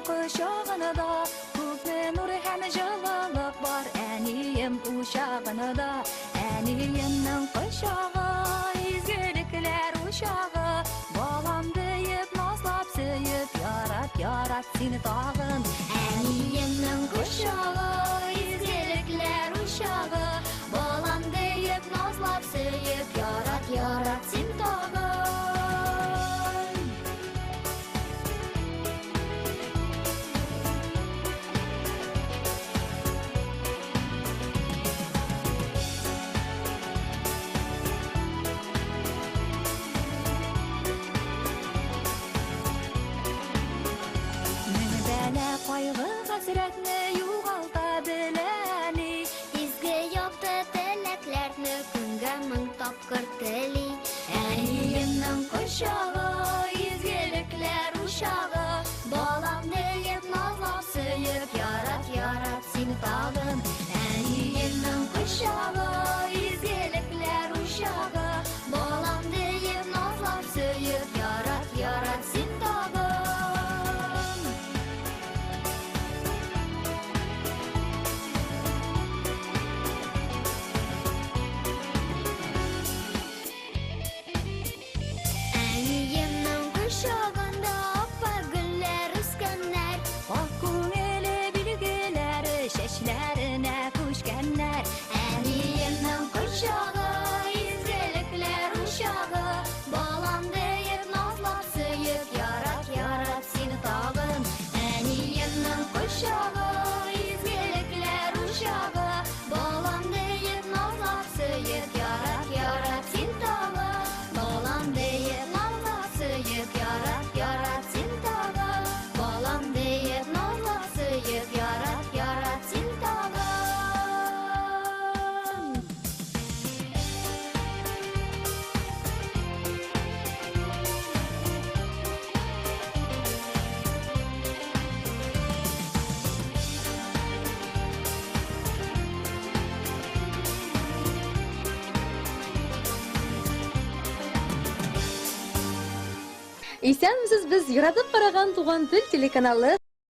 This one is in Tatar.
кочагында күпме нур һәм җылылык бар әнием учагында. Әниемнең кочагы, изгелекләр учагы, балам диеп назлап сөеп, ярат, ярат сине тагын. Әниемнең кочагы, изгелекләр учагы, балам диеп назлап сөеп, ярат, ярат син тагын. Мең бәла, кайгы, хәсрәтне югалта белә әни. Изге якты теләкләрне көнгә мең тапкыр тели. Әниемнең кочагы, изгелекләр учагы, балам диеп назлап сөеп, ярат, ярат сине тагын. Әниемнең кочагы, изгелекләр учагы, балам диеп назлап сөеп, ярат, ярат син тагын. Әниемнең кочагында ап-ак гөлләр үскәннәр. Ак күңеле билгеләре чәчләренә күчкәннәр. Әниемнең кочагы, изгелекләр учагы, балам диеп назлап сөеп, ярат, ярат сине тагын. Әниемнең кочагы, изгелекләр учагы, балам диеп назлап сөеп, ярат, ярат син тагын. Балам диеп назлап сөеп, ярат, ярат син тагын. Балам диеп назлап сөеп, ярат, ярат син тагын. Исәнмесез, без яратып караган Туган тел телеканалы.